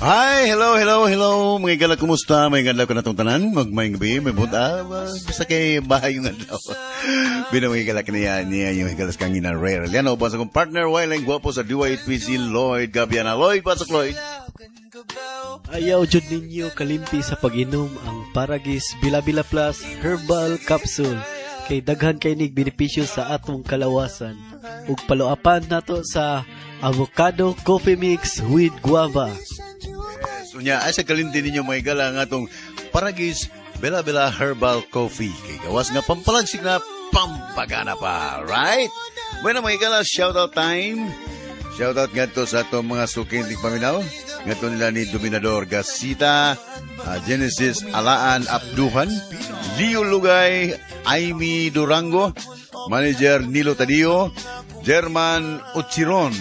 Hi, hello, hello, hello. Mga igala, kumusta? May adlaw ka na itong tanan. Magmayong gabi, may buta. Basta kay bahay yung adlaw. Bino mga igala kaniya niya yung higalas kang ina Ray Arellano. Uban sa akong partner, Walang Gwapo sa DYHPC, Lloyd Gabiana. Lloyd, pasok Lloyd. Ayaw jud ninyo kalimti sa pag-inom ang Paragis Bila-Bila Plus Herbal Capsule kay daghan kay nig benepisyo sa atong kalawasan. Ug paluapan nato sa avocado coffee mix with guava. Yes, unya, ay sa kalimti ninyo mga igala ang atong Paragis Bela Bela Herbal Coffee. Kay gawas nga pampalagsik na pampagana pa. Right? Bueno mga igala, shout out time. Shout out ngadto sa atong mga suking tigpaminaw. Ngadto nila ni Dominador Gasita, Genesis Alaan Abduhan, Leo Lugay, Amy Durango, Manager Nilo Tadio, German Uchiron,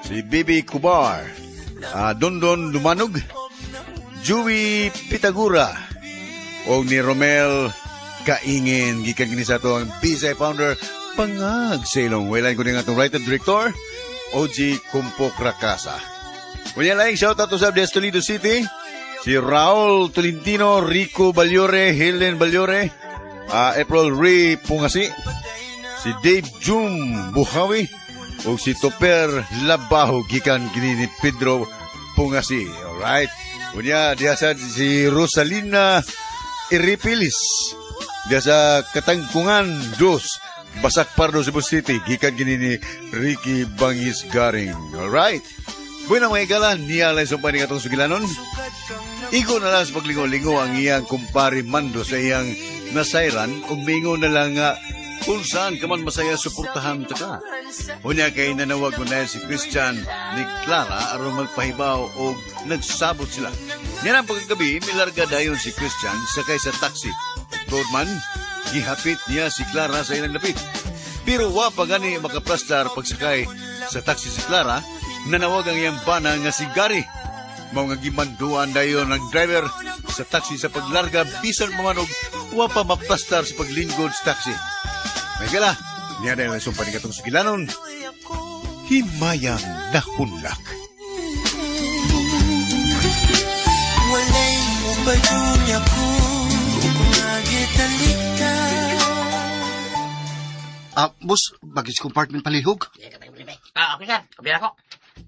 si Bibi Kubar, Dondon Lumanog, Joey Pitagura, o ni Romel Kaingin, gikan kini sa ato ang BSI founder, Pangag sa ilong. Wailan ko din atong writer director, OG Kumpok Rakasa. Unya lang, shout out to sa Des Toledo City, si Raul Tolentino, Rico Balyore, Helen Balyore, April Ray Pungasi, si Dave Jum Buhawi, o si Toper Labaho, gikan kini ni Pedro Pungasi. Alright. Unya, diha sa si Rosalina Iripilis, diha sa Katangkungan Dos, Basak Pardo, Cebu City, gikan kini ni Ricky Bangis Garing. Alright. Bueno mga igala, niya lang sumpay ni katong sugilanon. Igo na lang sa paglingo-lingo ang iyang kumpare Mando sa iyang nasayran ug mingo na lang nga kung saan ka man masaya suportahan ta ka. Unya kay nanawag mo na si Christian ni Clara aron magpahibaw og nagsabot sila. Niya ang pagkagabi, milarga dayon si Christian sakay sa taxi. Tuod man, gihapit niya si Clara sa ilang dapit. Pero wa pa gani makaplastar pagsakay sa taxi si Clara, nanawag ang iyang bana nga si Gary. Mao nga gimanduan dayon ang driver sa taxi sa paglarga bisan pa man og wa pa maplastar sa paglingkod sa taxi. May gala, niya dahil ang sumpa ni katong sugilanon, himayang nahunlak. Walay ubayon ko Nagitalik ka. Boss, baggage compartment palihog. Okay sir, kabila ko.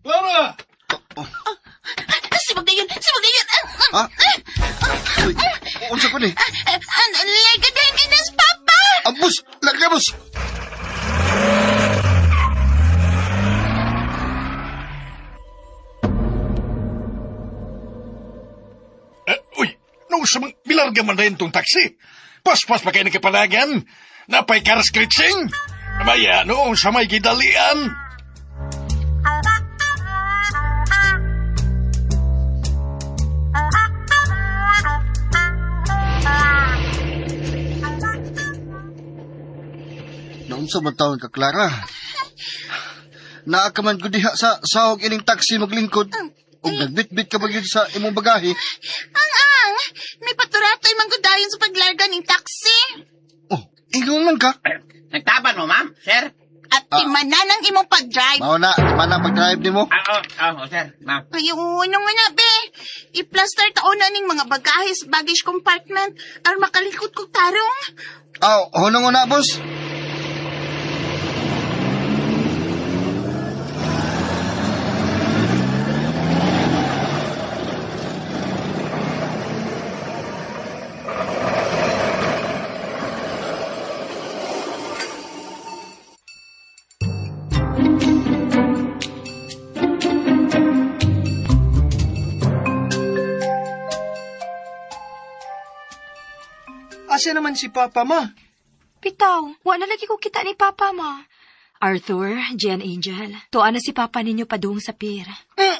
Clara! Sibag na yun! Sibag na yun! Ha? Uy, unsa ko ni? Lega dahil nas, Papa! Boss, lagi boss. Uy, nung sa mga bilarga man rin tong taxi. Paspas pa kayo nagkapalagan. Napay karaskritching. Maya, noong sa may gidalian. Naunsa man taon ka, Clara? Naa ka man gud diha sa sahog ining taxi maglingkod. Ug nagbitbit ka ba gyud sa imong bagahe? Ang-ang! May paturatoy man gud dayon sa paglarga ning taxi. Oh, ingon man ka. Nagtaban mo, ma'am, sir? At timanan ang imong pag-drive. Mao na, man ang pag-drive nimo. Oh, sir, ma'am. Ayun, ano nga na, be. I-plaster taon na ning mga bagahe sa baggage compartment aron makalikot kog tarong. Aw, hunong una, boss. Asa naman si Papa, ma? Bitaw, wa na lagi ko kita ni Papa, ma. Arthur, Gian Angel, tuwa na si Papa ninyo padung sa pier.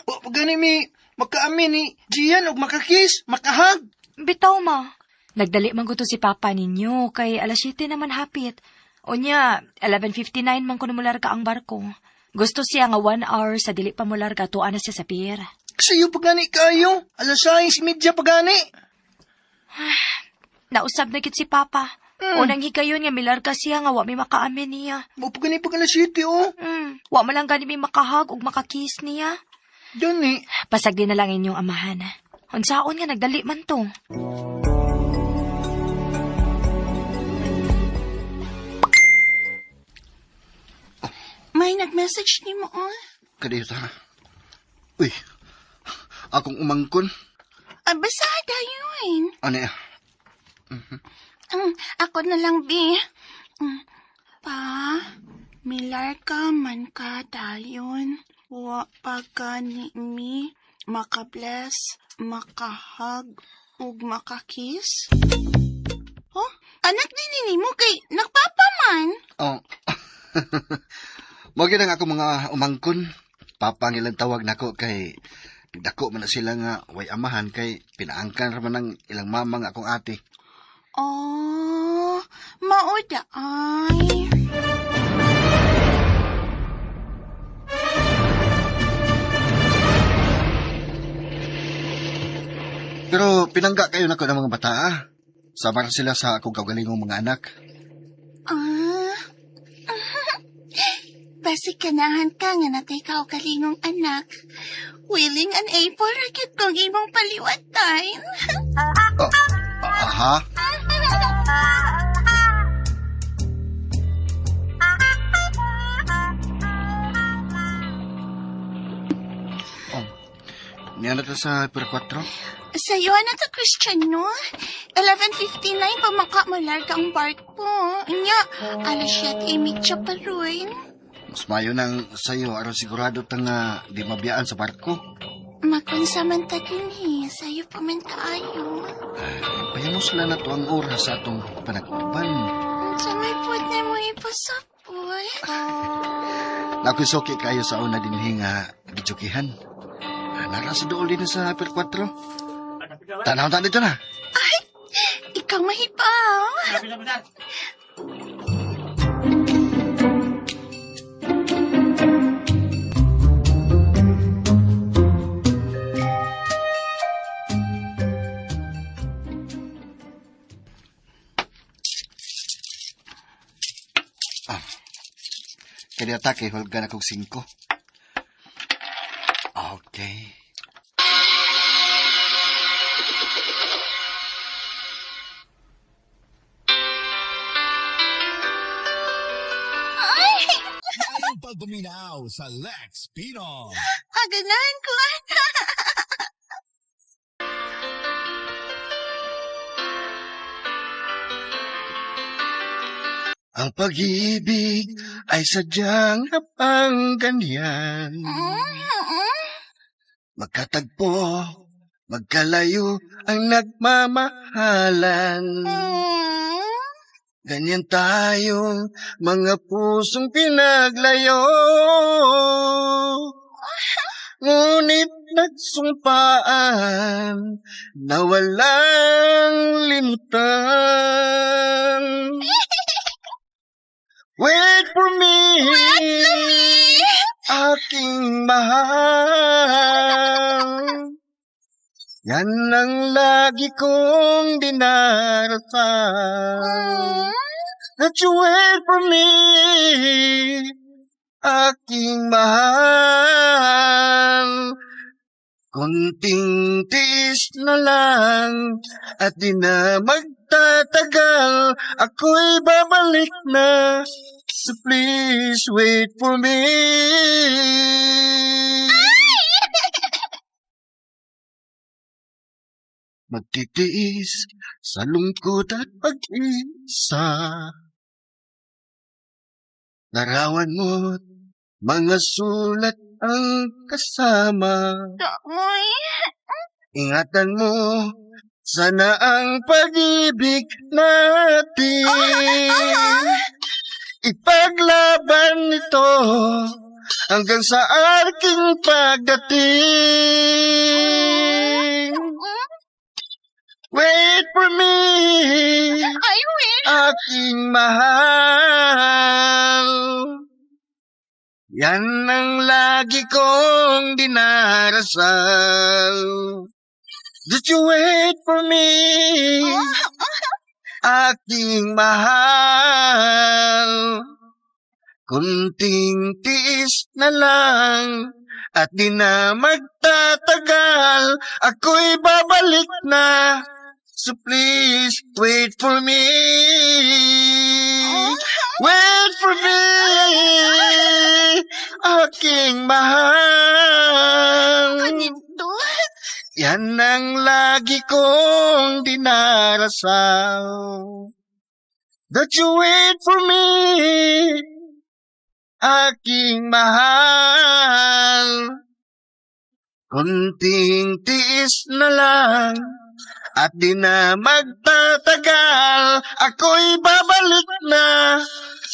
Wa pa gani mi makaamin ni Gian og makakiss, makahag. Bitaw, ma. Nagdali man ko to si Papa ninyo, kay alas 7 naman hapit. Unya, 11:59 man ko mularga ang barko. Gusto siya nga 1 hour sa dili pa mularga, tuwa na siya sa pier. Sayo pa gani kayo. Alas 6:30 pa gani. Nausab na gid si Papa. Unang higayon nga milarga siya nga wa mi makaamin niya. Mo pa gani pag alas 7, oh. Wa man lang gani mi makahag ug makakiss niya. Gani. Pasagdi na lang inyong amahan. Unsaon nga nagdali man to. May nag-message ni mo, oh. Kadiyo ta. Uy, akong umangkon. Ah, basada yun. Ano ya? Ako na lang, B. Pa, milar ka man ka dayon. Wa pa ka ni mi, makabless, makahag, ug makakiss. Oh, anak din ni mo kay nagpapa man. Oh. Mo gyud ang ako mga umangkon. Papa ang ilang tawag nako kay dako man na sila nga way amahan kay pinaangkan ra man ang ilang mama nga akong ate. Oh, mao ay. Pero pinangga kayo nako ng mga bata ah. Samar sila sa akong kaugalingong mga anak. Ah. Basi kanahan ka nga natay ka kalingong anak. Willing and able rakit kong imong paliwatan. Oh, aha. Oh. Niya na to sa per 4. Sa'yo na to, Christian, no? 11:59 pa makamular ka ang barko. Nya, alas 7:30 pa rin. Mas mayo nang sayo aron sigurado ta nga di mabiyaan sa barko. Makunsa man ta din eh. Sa'yo pa man kaayo. Payamos sila na to ang oras sa atong panag-uban. Sa may put na mo ipasapol. Nakusuki kayo sa una dinhi nga gijukihan. Nara sa dool din sa per 4. Tanaw ta dito na. Ay, ikaw mahipaw. Kaya atake, hulgan akong 5. Okay. Maayong pagpaminaw sa Lex Pino. Aganahan ko, ana. Ang pag-ibig ay sadyang hapang ganyan. Magkatagpo, magkalayo ang nagmamahalan. Ganyan tayo, mga pusong pinaglayo. Ngunit nagsumpaan na walang limutan. Wait for me, aking mahal. Yan ang lagi kong dinarasal. That you wait for me, aking mahal. Kunting tiis na lang at di na magtatagal, ako'y babalik na. So please wait for me. Magtitiis sa lungkot at pag-isa. Larawan mo't mga sulat ang kasama. Uy. Ingatan mo sana ang pag-ibig natin. Ipaglaban nito hanggang sa aking pagdating. Wait for me, I will. aking mahal. Yan ang lagi kong dinarasal. Did you wait for me, aking mahal? Kunting tiis na lang At di na magtatagal, ako'y babalik na. So please, wait for me. Wait for me, aking mahal. Kanindot. Yan ang lagi kong dinarasal. That you wait for me, aking mahal. Kunting tiis na lang at di na magtatagal, ako'y babalik na.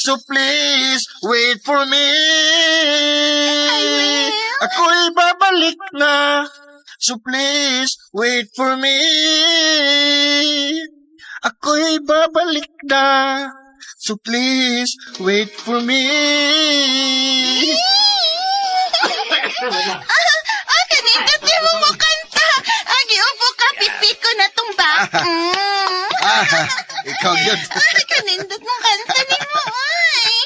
So please, wait for me. I will. Ako'y babalik na. So please, wait for me. Ako'y babalik na. So please, wait for me. Ah, kanindot nimo mo kanta. Agi upo ka, pipiko na tong ba. Ah, ikaw yun. Ay, kanindot mong kanta nimo. Ay.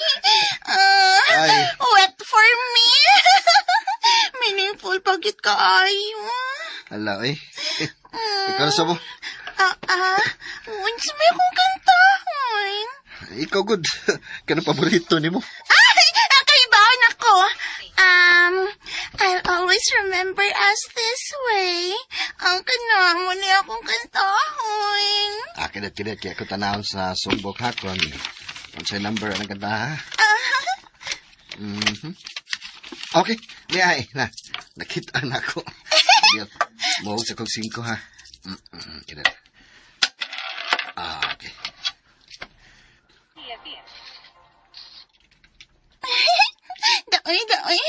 Ah, Ay. wait for me. Meaningful pagit kaayo. Hala, eh. Ikaw na sa mo. Ah, ah. Unsa may akong kanta? Ay. Ikaw good. Kanang paborito nimo. Ay, kay baon ako. I'll always remember us this way. Ang kana mo niya akong kantahon. Akin at kinit, kaya ko tanawon sa songbook hakon. Unsay number ang kanta ha? Okay, ni ay na. Nakita na ako. Diyan. Mo sa kog 5 ha. Kinit. Ah, okay. Daoy, daoy.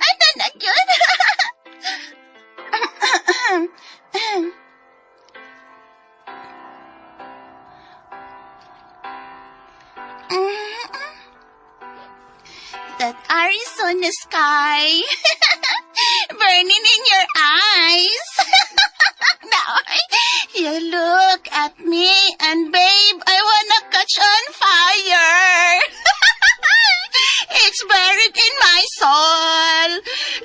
Ay, tanak yun. That Arizona sky burning in your eyes. Now, you look at me and babe, I wanna catch on fire. It's buried in my soul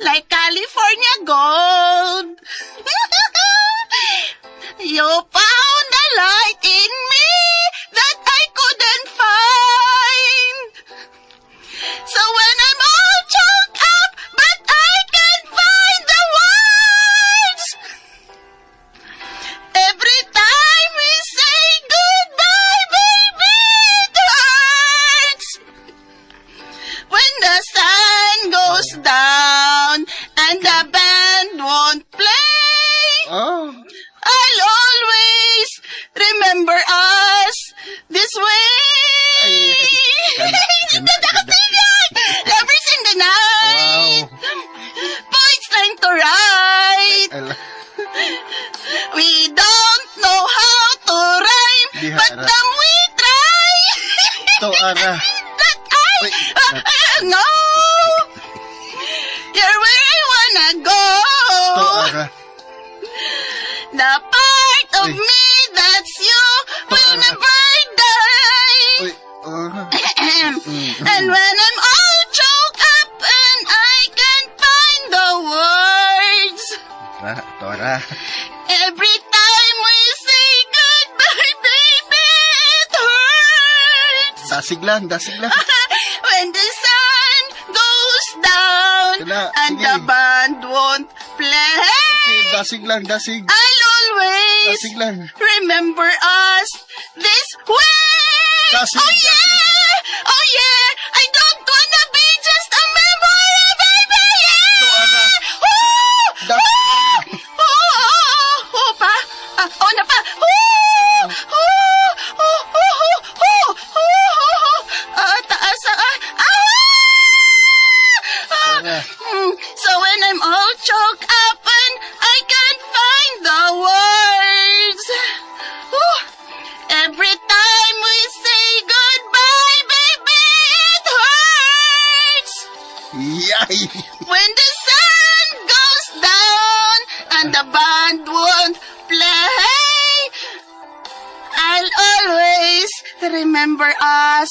like California gold. You found the light in me that I couldn't find. So when I'm all choked up, but I can't find the words. Every time we say goodbye, baby, it hurts. When the sun goes down and the band won't play, Oh. I'll always remember us this way. Lovers in the night, Wow. poets trying to write. Ala. We don't know how to rhyme, Diha, but ara. damn we try. To ara. That I Wait. no, you're where I wanna go. To ara. The part of Uy. me that's you will Ara. never die. Uy. Oh. And when I'm all choked up and I can't find the words, Ra, to ara. every time we say goodbye, baby, it hurts. Dasig lang, dasig lang. When the sun goes down Kala, and sige. the band won't play, Okay, dasig lang, dasig. I'll always Dasig lang. remember us this way. Dasig. Oh yeah! Oh yeah! I don't wanna be just a memory, baby! Yeah! Oh! Dasig. Oh, oh, oh, pa. Ah, oh, na pa. Oh! Oh! Oh, oh, oh, oh, oh, oh, oh. Ah, taas, ah, ah. Ah! Ara. So when I'm all choked up and I can't find the words, oh, every time we say goodbye, baby, it hurts. Yay! When the sun goes down and the band won't play, I'll always remember us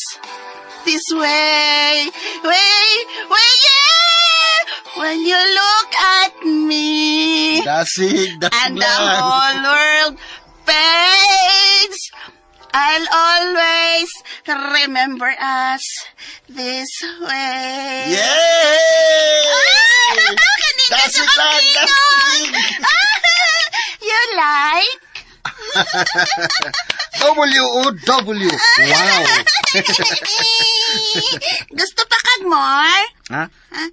this way. Way, way, yeah! When you look at me. Dasig, dasig And the lang. whole world fades. I'll always remember us this way. Yay! Ah, Kanina Dasig sa lang, kapingon. dasig. You like? W-O-W. Wow. Gusto pa kag more? Ha?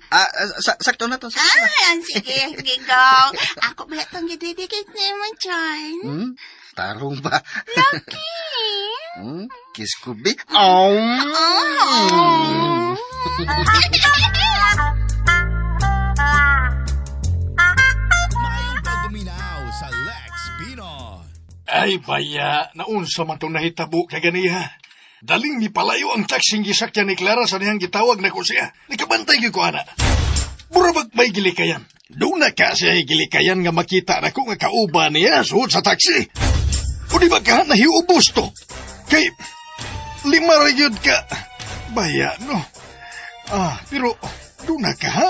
Ah, sakto na to. Sakto na. Ah, sige, sige, go. Ako ba itong gididikit ni mo, John? Hmm? Tarong ba? Lucky. Kiss ko, bi. Oh. Oh. Ay, baya, naunsa man tong nahitabo kaganiha. Daling ni palayo ang taxing gisakyan ni Clara sa niyang gitawag na ko siya. Nakabantay gyud ko ana. Murabag may gilikayan. Doon na ka siya gilikayan nga makita na ko nga kauban niya suod sa taxi. O di ba ka nahiubos to? Kay lima ra gyud ka. Baya no. Ah, pero doon na ka ha?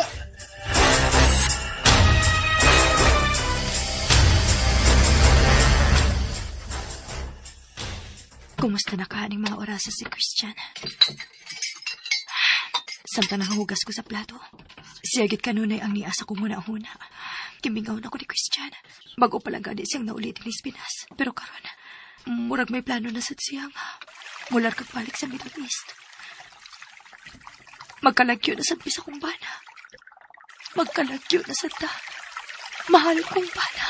Kumusta na ka aning mga orasa si Christian? Samtang nakahugas ko sa plato. Siyagit kanunay ang niasa ko muna ang huna. Kimingaw na ko ni Christian. Bago pa lang gani siyang naulit ni Pinas. Pero karon, murag may plano na sad siya nga. Mular kag balik sa Middle East. Magkalagyo na sad bisa kong bana. Magkalagyo na sad ta. Mahal kong bana.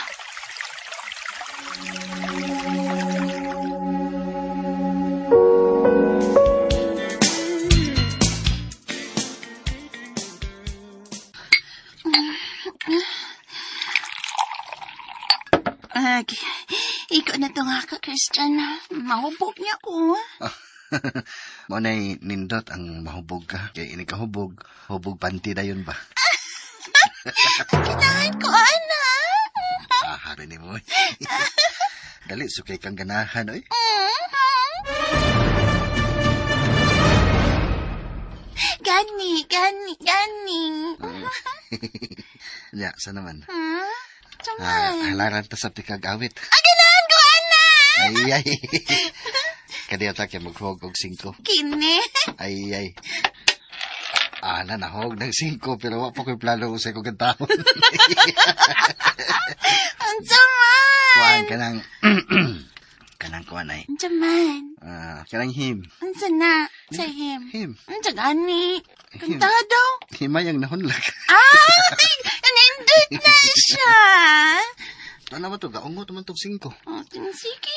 Okay. Ikaw na to nga ka, Christian. Mahubog niya ko. Mo na'y nindot ang mahubog ka. Kay ini ka hubog, hubog panty dayon ba? Kailangan ko, ana. Ah, hari ni mo. Dali, sukay kang ganahan, oy. Gani, gani, gani. Ya, sa naman. Hmm? Ah, Saman. halaran ta sa tikag awit. Ah, ganahan ko, ana. Ay, ay. Kadiyo ta kay maghog og 5. Kini. Ay, ay. Ah, na nahog ng 5 pero wa pa ko'y plano kung sa ko kantahon. Ang saman. Kuan kanang kanang kuan ay. Ang saman. Ah, kanang him. Ang sana. Sa him. Him. Ang sagani. Kanta daw. Himayang nahunlag. Ay! Nindot na siya. Ano ba to? Gaungot man tong 5. Oh, sige.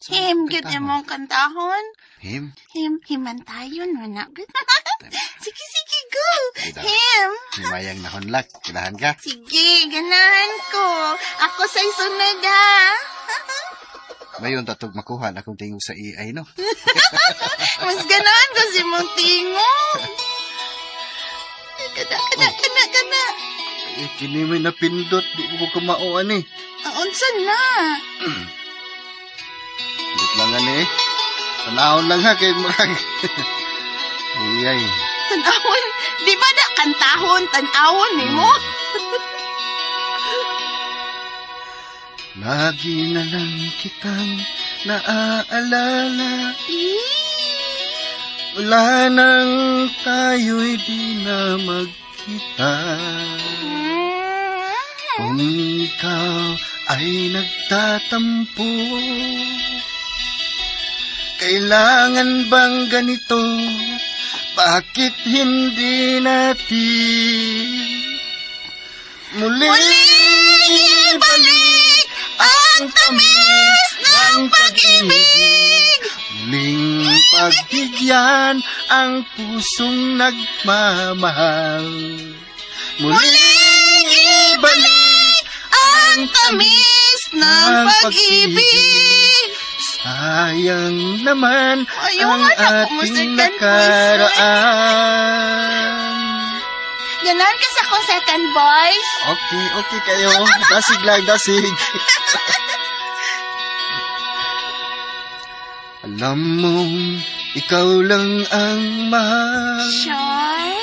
Him, gyud imong kantahon. Him. Him, himan tayo, no na. Sige, sige, go. Him. Himayang nahunlak. Kinahan ka? Sige, ganahan ko. Ako sa'y sunod, ha? Mayon tatog makuha na akong tingog sa AI, no? Mas ganahan ko si mong tingog. Kana, kana, kana, kana. Eh, kini may napindot. Di ko kamao, ani. Ah, unsa na? Wait lang, ani. Tanahon lang ha, kay murag. Ay, ay. Tanawon. Di ba na kantahon, tanawon ni mo? Lagi na lang kitang naaalala. Wala nang tayo'y di na magkita. Kung ikaw ay nagtatampo, kailangan bang ganito? Bakit hindi natin muli ibalik ang tamis ng pag-ibig? Muling pagbigyan ang pusong nagmamahal. Muling ibalik Ang tamis ng pag-ibig. Sayang naman Ayaw ang nga na ako, ating second voice, eh. nakaraan. Ganon ka sa akong second voice. Okay, okay kayo. Dasig lang, dasig. Alam mong Ikaw lang ang mahal. Sure?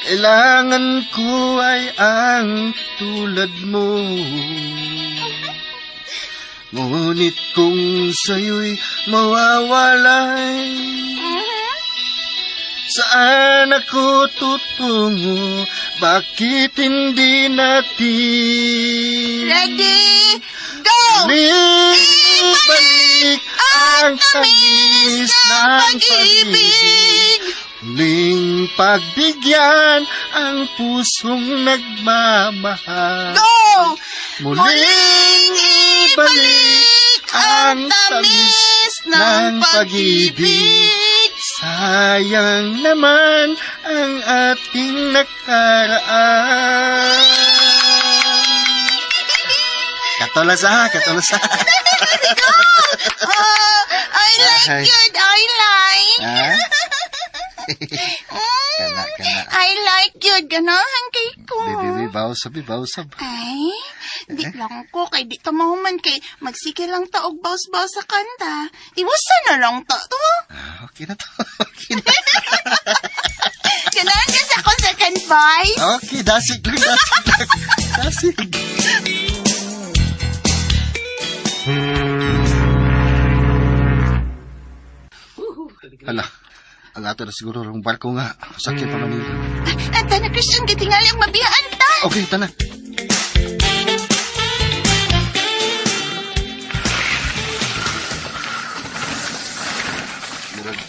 Kailangan ko ay ang tulad mo. Ngunit kung sa'yo'y mawawalay, saan ako tutungo? Bakit hindi natin Ready? Go! Ibalik ang tamis ng pag-ibig. Muling pagbigyan ang pusong nagmamahal. Go! Muling ibalik ang tamis ng pag-ibig. Sayang naman ang ating nakaraan. Katolas ha, katolas ha. Go! Oh, I like it, I like. Ha? Kana, kana. I like you. Ganahan kay ko. Baby, bawsab, bawsab. Ay, di lang ko. Kay di ta mahuman kay magsige lang ta og baws-baws sa kanta. Iwasan na lang ta to. Ah, okay na to. Okay na. Ganahan ka sa akong second voice. Okay, dasig lang, dasig lang. Dasig. Hala, ang ato na siguro ng barko nga. Sakyan pa Manila. Ata na, Christian, katingali ang mabihaan ta. Okay, tana. Murag,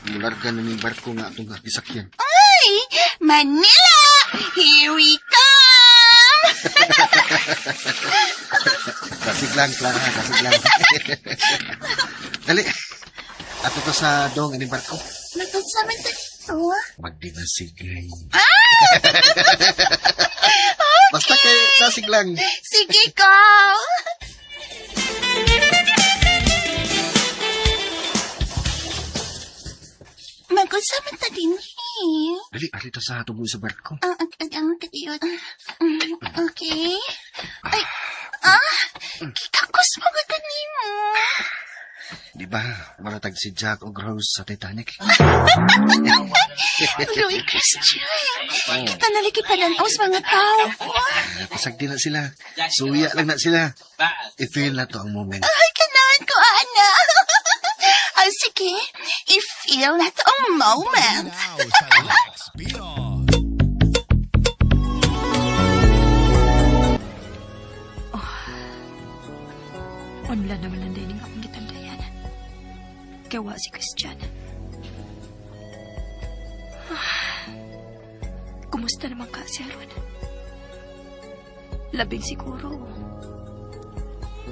mularga na ning barko nga atong gisakyan. Ay, Manila! Here we come! Dasig lang, Clara. Dasig lang. Dali. Ato to sa dong aning barko. Matod sa man ta dito. Magdinasigay. Ah! Basta kay dasig lang. Sige ko. Magunsa man ta din eh. Dali, arito sa tungo sa barko. Ang katiyot. Okay. Ay, ah! Kikakos mo ka kanimo. Di ba, maratag si Jack og Rose sa Titanic? Pero Christian, kita naliki pa sa mga tao. Pasagdi na sila. Suya lang na sila. I-feel na to ang moment. Ay, kanahan ko, Ana. Ah, sige, i-feel na to ang moment. Unla naman ang dining akong gitandayan. Kaya si Christian. Kumusta naman ka, si Aaron? Labing siguro.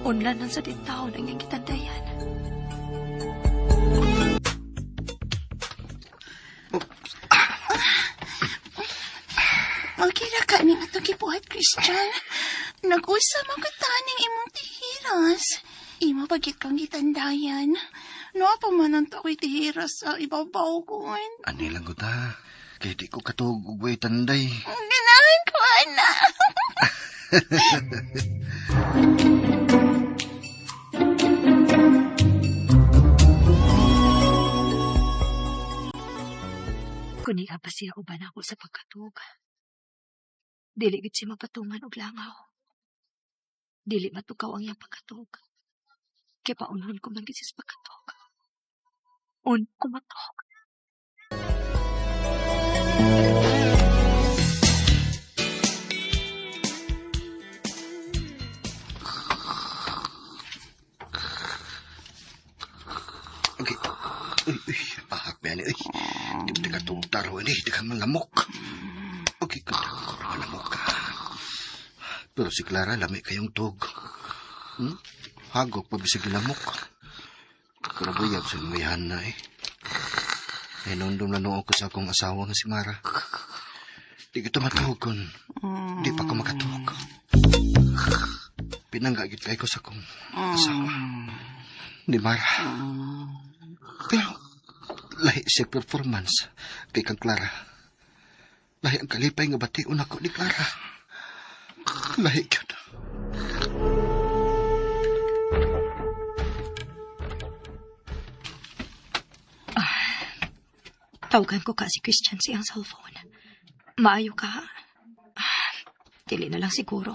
Unla nang sa din taon ang iyang gitandayan. Okay ra ka ning atong gibuhat, Christian. Nag-usa man ka taning imong tihiras. Imo pagit kang gitandayan. Noa pa man ang tako'y tihiras sa ibabaw ko. Ani lang ko ta. Kaya di ko katug og way tanday. Ganahan ko, ana. Kuniha pa siya uban ako sa pagkatug. Dili gid siya mapatungan og langaw. Dili matukaw ang iyang pagkatug. Kaya paunhon ko man gid siya sa pagkatug. Un ko matug. Okay. Uy, uy, pahak ba yan? Uy, di ka tugtaro ini, di ka malamok. Okay, ka malamok ka. Pero si Clara, lami kayong tug. Hagok pa bisag lamok. Pero buyag sa mayhan na eh. Hinundom na noo ko sa akong asawa nga si Mara. Di kita matuog kun di pa ko makatuog. Pinanggagit kay ko sa akong asawa. Ni Mara. Pero lahi siya performance kay kang Clara. Lahi ang kalipay nga bation ako ni Clara. Lahi gyud. Tawagan ko ka si Christian sa iyang cellphone. Maayo ka. Ah, dili na lang siguro.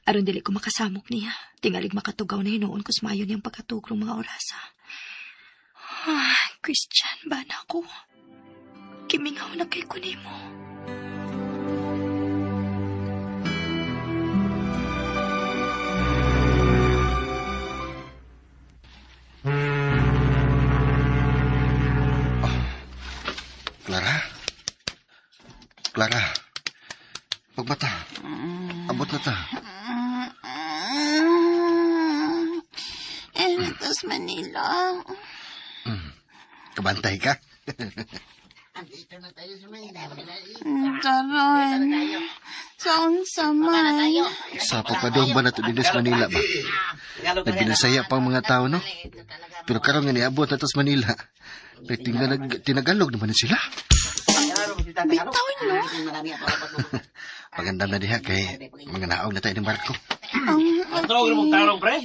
Aron dili ko makasamok niya. Tingalig makatugaw na hinuon ko sa maayo niyang pagkatugrong mga orasa. Ah, Christian, ba na ako? Kimingaw na kay kunimo. Clara? Clara? Pagbata. Abot na ta. Eritos Manila. Kabantay ka? Karon. Sa unsa man. Sa pagpadong ba na to dinis Manila ba? Nagbinasaya pa ang mga tao, no? Pero karon nga niabot na to sa Manila. Pero tinagalog naman na sila. Bitaw no? Pagandam na diha kay mga naog na tayo ng barko. Tawag mong tarong, pre.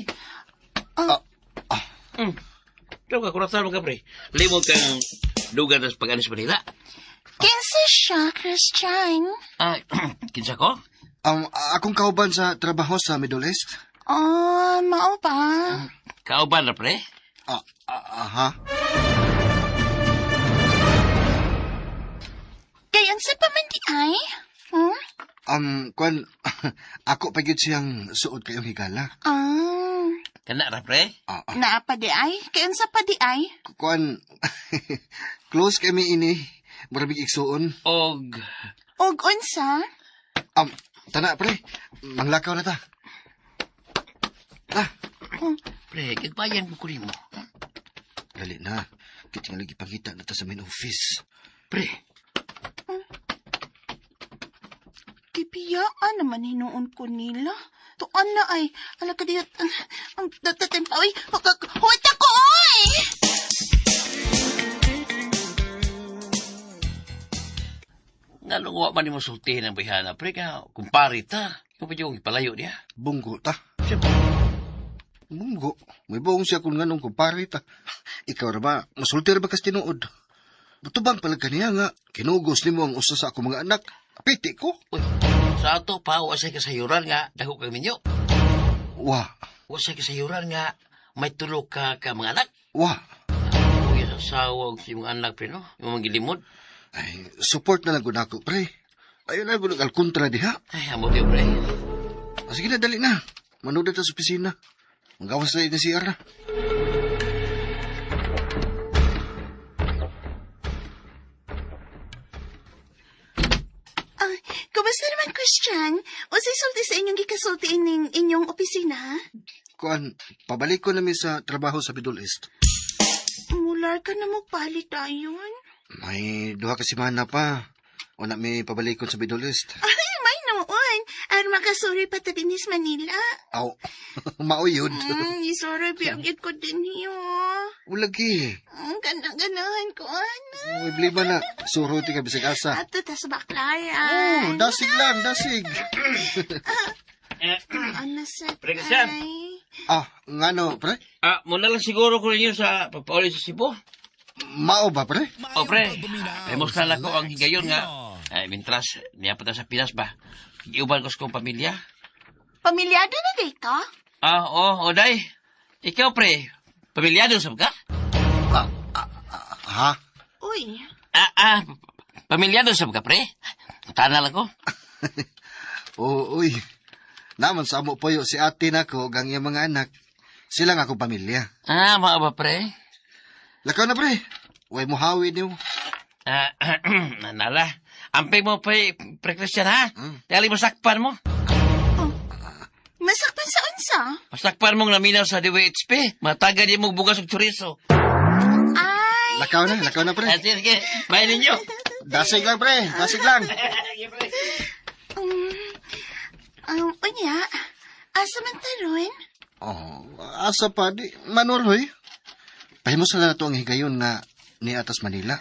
Ah, ah. Tawag ka, kuratan mo ka, pre. Limog kang lugar na sa pag-alis Manila. Kinsa siya, Christian? Ah, kinsa ko? Akong kauban sa trabaho sa Middle East. Ah, mao ba? Kauban na, pre. Ah, ah, aha. Kay unsa pa man di ay? Hmm? Kwan, ako pa gyud siyang suod kayong higala. Ah, Kana ra, pre. Ah, ah. naa pa di ay? Kay unsa pa di ay? Kwan, close kami ini. Maraming igsuon. Og, Og unsa? Tana, pre. Manglakaw na ta. Ah, pre, kagbayan ko kunin mo. dali na. Kit nga lagi pangita na ta sa main office. Pre, Gibiyaan naman hinuon ko nila. Tuan na ay. Ala ka diyot. Ang datatim pa. Uy, huwag ako, oy! nganong wa man nimo sultihin ang bayhana, pre, ka kumpare ta. Ikaw pa yung ipalayo niya. Bunggo ta. Siyempre. Bunggo. May buong siya kung nganong kumpare ta. Ikaw ra ba, masulti ra ba kas tinuod? Butubang pala kaniya nga, kinugos nimo ang usa sa akong mga anak. Piti ko. Uy, sa ato pa, wasay kasayuran nga, dako kang minyo. Wa, Wasay kasayuran nga, may tulo ka ka mga anak. wa. Uy, sa asawa og si mga anak, pre, no? Yung mga gilimod. Ay, support na lang gud ako, pre. Ayun na, bulag alkontra diha. Ay, amo diyo, pre. Ah, sige na, dali na. Manood na ta sa opisina. Magawas na ito CR na. Ah, kumusta naman, Christian? Unsay sulti sa inyong gikasulti ining inyong opisina? Kuan, pabalik ko namin sa trabaho sa Middle East. Mular ka na mo palit ayon. May duha ka semana pa. O na may pabalikon sa Middle East. Ay, may noon. Aron makasuri pa ta dinis Manila. Aw, mao yun. Isoro biyagid ko din hiyo. Ulagi. Gana-ganahan ko, ana. May blima na. Suro ti ka bisag asa. Ato ta sa Oh, Baclaran. dasig lang, dasig. Ano sa Pre, Christian. tay? Ah, ngano, pre? Ah, muna lang siguro ko ninyo sa pagpauli sa Cebu. Mao ba, pre? O, pre, kumusta lang ko ang higayon nga. Ay, mintras, niya pa ta sa Pinas ba? Iuban ko sa kong pamilya. Pamilyado na di ka? Ah, oo, oh, day. Ikaw, pre, pamilyado sab ka? Ah, ah, ah, ha? Uy, Ah, ah, pamilyado sab ka, pre? Tana lang ko. Oo, uy. Naman sa amo poyo si ate nako ug ang iyang mga anak. Sila nga akong pamilya. Ah, mao ba, pre? Lakaw na, pre. Way mo hawi niyo. Ah, nala. Amping mo, pre, pre Christian, ha? Hmm. Dali masakpan mo. masakpan sa unsa? Masakpan mong naminaw sa DWHP. Matagal yung mong bugas og chorizo. Ay, Lakaw na, pre. Ah, sige, sige. Bye ninyo. Dasig lang, pre. Dasig lang. unya, asa man taron? Oh, asa pa di manuroy. Pahimo sa na to ang higayon nga ni atas Manila.